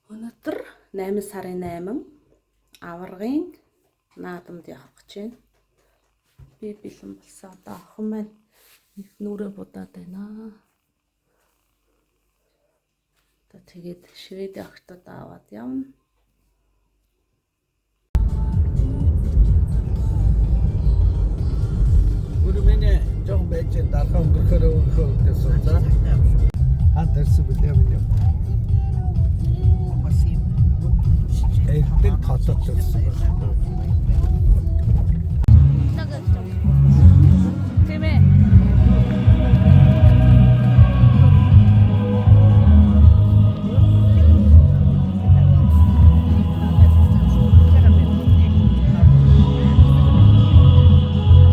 Өнөөдөр 8 сарын 8 аваргын наадамд явах гэж байна. Би бэлэн болсон. Одоо охин маань нэг нүрээ будаад байна. Одоо тэгээд швед охтод аваад явна. Өөрөө миний жоохон байж дархаа өнгөрөхөөр өнгөрөхөө гэсэн за. Аа дэрсэн бүлээ миний. Эрдэн толоод төрсөн байна. Тийм ээ.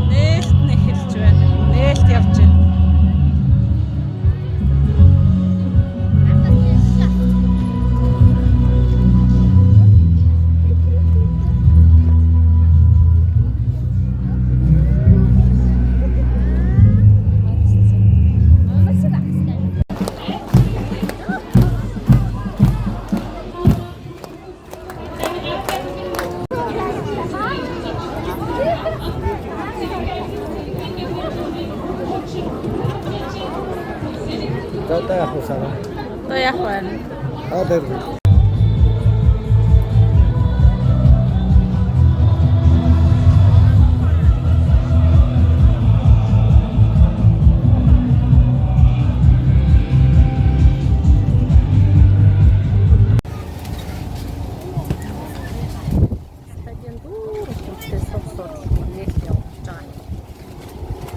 Нээлт нь эхэлж байна. Нээлт явж байна. За одоо яах вэ сараа? Одоо яах вэ? Аа дэр. Стадион дүүр хүчтэй суг суудлын нээлт явуулж байгаа.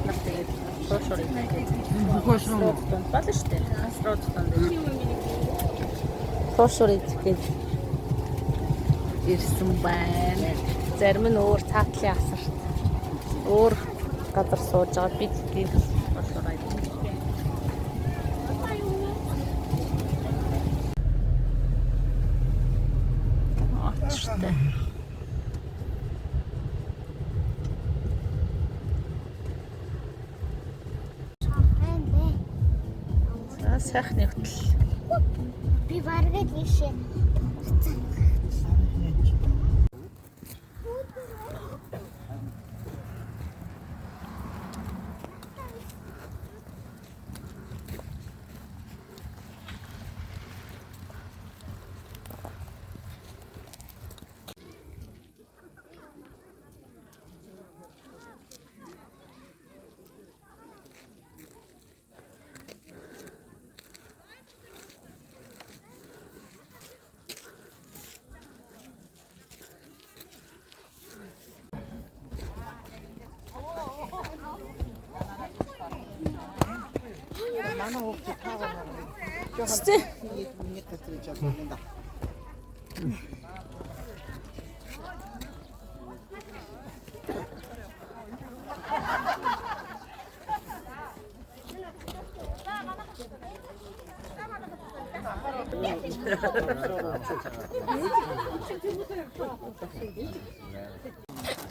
Нар тэгээд суушур идэх. Суушур дунд болно шүү дээ. Асрууд дунд. Суушур идэх гэж ирсэн байна. Зарим нь өөр цаатлын асарт. Өөр газар сууж байгаа. Бид гинт болохоор идэх. Очтой. За сайхны хөтөл. Би бараг л ийшээ уцаа.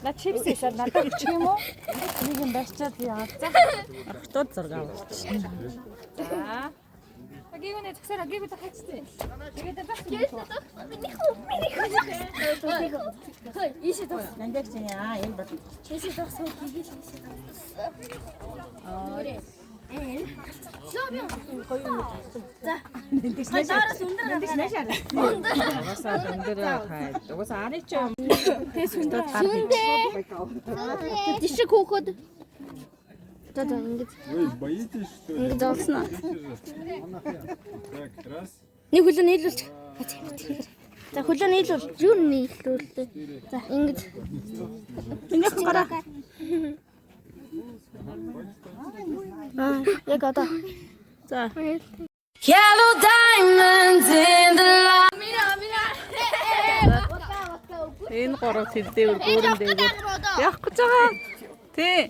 На чипс хийсээр надад өгчих юм уу? Нэг юм барьчаад яа. За. Охтууд зураг авчихсан. За. Гигүнэ згсээр гигү захаачсан. Тэгээд бас Миний хүү, миний хүү. Хөөе, ийшээ тус. Нандаг чинь аа энэ бол Ийшээ тус хөө гигээл ийшээ тус. За. Хоёроос өндөр гараа. Угаасаа өндөр хай. Угаасаа аны чи юм. Сүндээ. Дишиг хөөхөд. За за ингэж Вы боитесь, что ли? ингэж олсноо. Так, раз, Нэг хөлөө нийлүүлчих. За хөлөө нийлүүл. Юу нийлүүлээ? За ингэж. Миний гараа. Аа яг одоо. За. Yellow diamonds in the light. Энэ гурав тэдээр гүрэн дээгүүр явах гэж байгаа. Тий.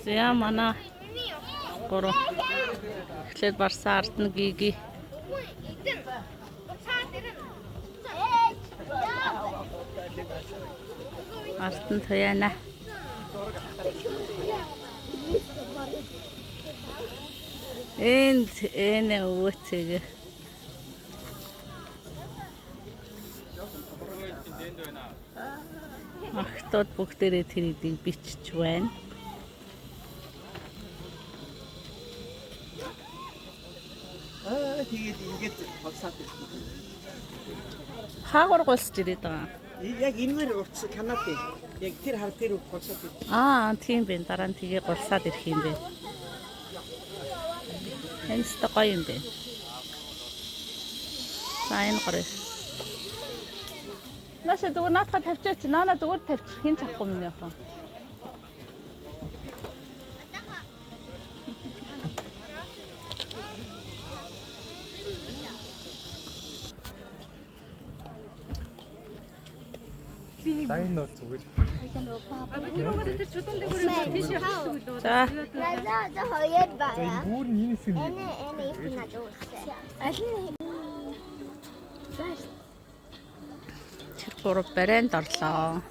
За манай гурав. Эхлээд барсан ард нь гиги. Ард нь туяана. Энд энэ өвөөцөг. Охтууд бүгдээрээ тэрийг бичиж байна. Аа тэгээд ингээд болсаад ирсэн. Хаагур голсж ирээд байгаа. Яг энэгээр уртсан Канад. Яг тэр хар тэр голсоод ирсэн. Аа, тийм бэ. Дараа нь тгээ голсаад ирэх юм бэ. Энэ ч гоё юм бэ. За энэ гороо. Наша зүгээр наадхаа тавьчаач. Наана зүгээр тавьчих. Хин чадахгүй юм яах вэ? За энэ бол зүгээр. За, За хоёр За байна. энэ бүр нь энэ хэсэг нь Энэ энэ их надад үзсэн. Аль нь тэр гурав барайнд орлоо.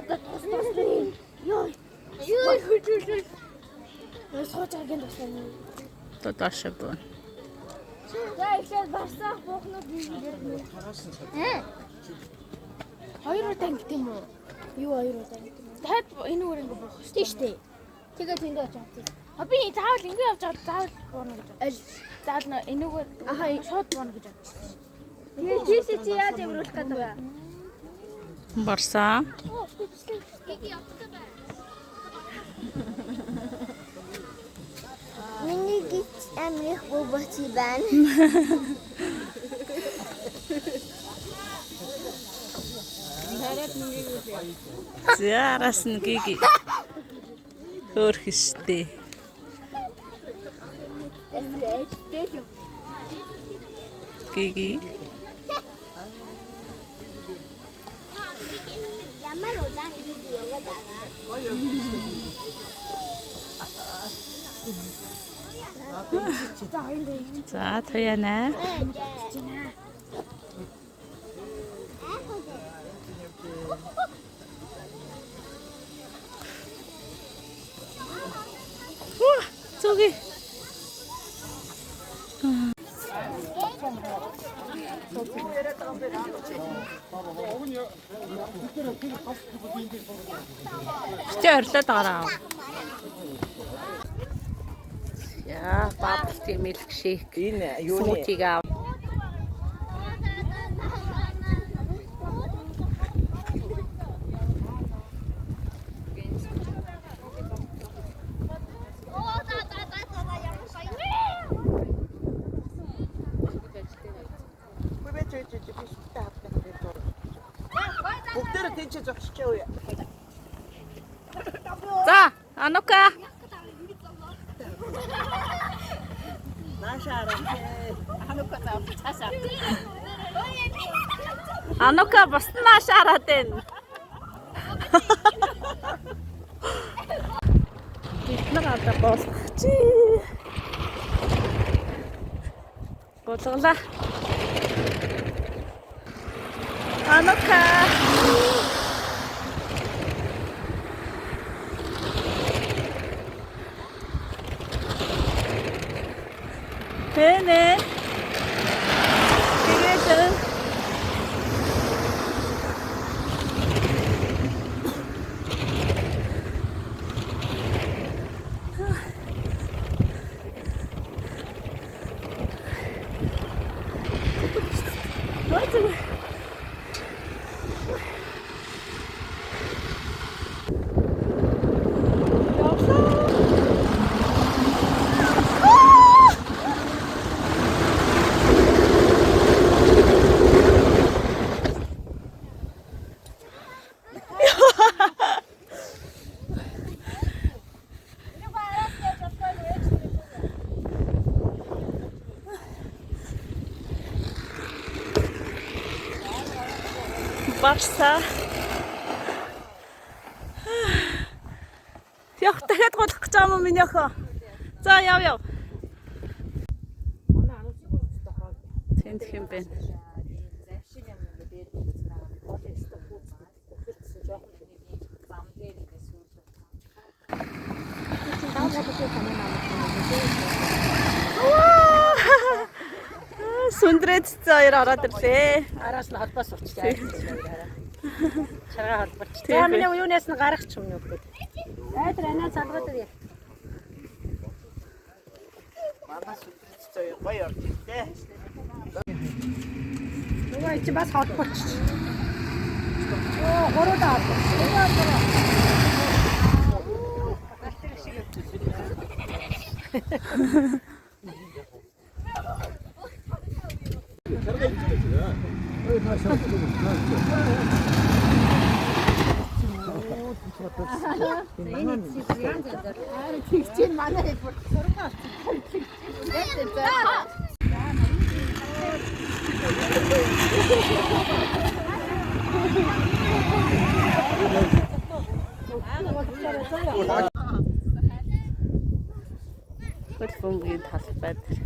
За тус тус. Йоо. Йоо хөжүүлээ. Сууж байгаа гэнэ туслаа. Одоо доош буун. За эхлээд барсаах буухнууд нэг. Хоёр удаа ингэт юм уу? Юу хоёр удаа ингэт юм уу? Дахиад энэ өөр ингэ буух шүү. Тийм шүү дээ. Тэгээд тэнд очиж авчих. А би заавал ингэ явж байгаа заавал буурна гэж бодсон. Заавал нөө энүүгээр шууд буурна гэж бодсон. Тэгээ чипс чи яаж эврүүлэх гэдэг вэ? Барсаа. Миний гिच амир их боботи байна. За араас нь гиги. Хөөх штэ. Гиги. Ямар удаан гэж яваад байгаа. За туяана. Үу, зүги. Чи орилоод гараа. Яа, bubble tea milkshake. Энэ юуны Смутиг аав. Оо за за за за ямар гоё. Үгүй чи чи чи би сүтээ хатдаг би зур. Бүгдээрээ тийч зогсчихъя. За, Анука. Нааша араа. Анука бус нааш хараад байна. Бид нар одоо голгох чи. Голглаа. Анука. Тэнэ. Тэгээд Барса. Явах дахиад гулах гэж байгаа юм уу миний охин? За яв яв. Тэнд хэм бэ? Сүндрээ цэцэн хоёр ороод ирлээ. Араас нь холбоос урчлаа. Чаргаа холбооч. За миний юунаас нь гарах ч юм уу гэдэг. Айдар анаа залгаад ирье. Манай сүндрээ цэцэн гоё орж ирлээ. Нөгөө чи бас холбооч. Оо, гурван холбооч. Хөл бөмбөгийн талбай дээр.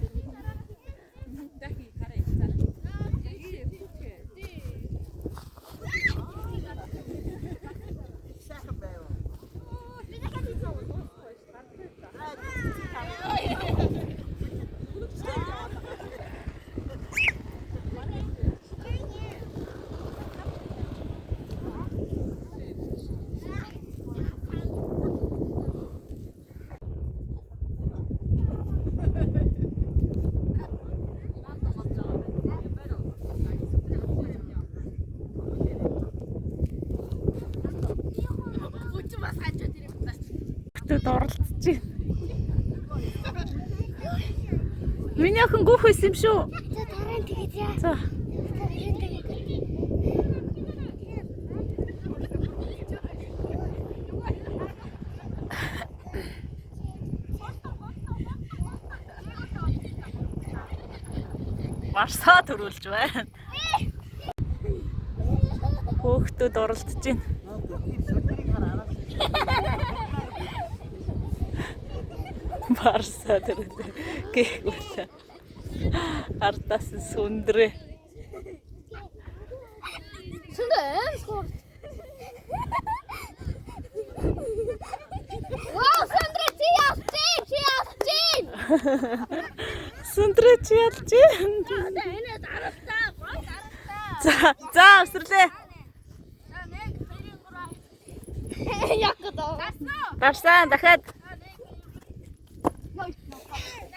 Хүүхдүүд оролцож байна. Миний охин гүөх байсан юм шүү. За дараа нь тэгээд яа. За. Дараа нь тэгээд. Марсаа төрүүлж байна. Хөөхтүүд оролдож байна. Марсаа төрүүлээ. Гээгүүлээ. Ардаас нь сүндрээ. Сүндэ аим хурд. Вау, Сүндрэ чи явчих, чи явчих. Сүндрээ чи ялж байна. Энэ даралтаа, гол даралтаа. За, за өсөрлөө. За 1 2 3. Яг гэдэг. Гарсан дахиад.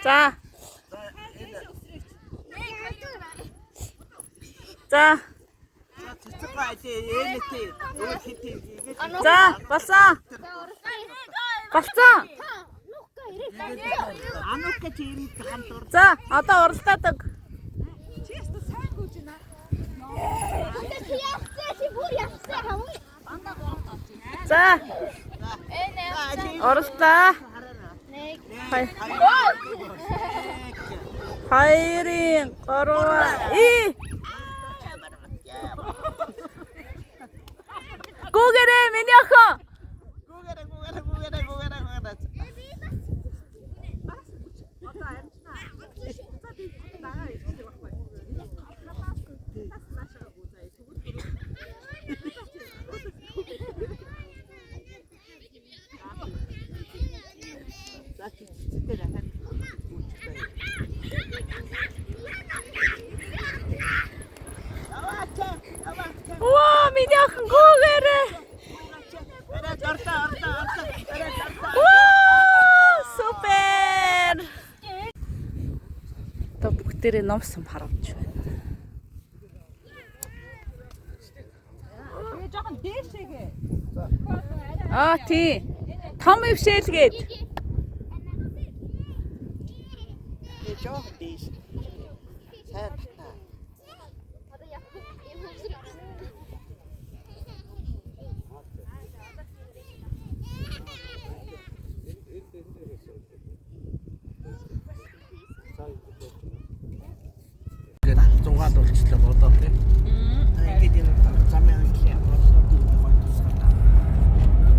За. За. Цэцэг гай ээлээ өөр хит хийгээд За, болсон. Болсон. Анука чи ирээд хамт ур. За, одоо уралдаад өг. Чи явчих, чи бүр явчих хамаг. За. Уралдаа. 1 2 3 И. Гүгэрээ миний охин. Гүгэрэ гүгэрэ гүгэрэ гүгэрэ гүгэрэ. За чи цэцэг ахаад Ваа, миний охин гүгэрээ. Арай дортой ортой ортой арай дортой. Ваа, супер. Одоо бүгдээрээ ном сум харамж байна. Тэгээ жоохон дээшээгээ. Аа, тий. Том ившээлгээд. Тэгээ жоохон дээш. Сайн татаа. Ингээд зугаал болчихлоо бодоод тий. Ингээд энэ замын анхлын бодлоо гоё тусгаад.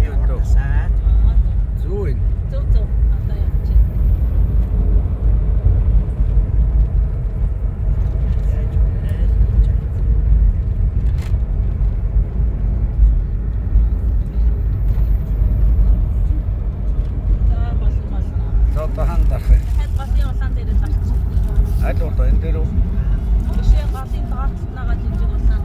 Юу дөө. Саад. Зүү энэ. Зөв зөв. Одоо явчих. Одоо хаана дарах вэ? Дахиад голын улаан дээр дарчих. Аль одоо энэ дээр үү? Бишээ, голын доор талд байгаа жижиг улаан.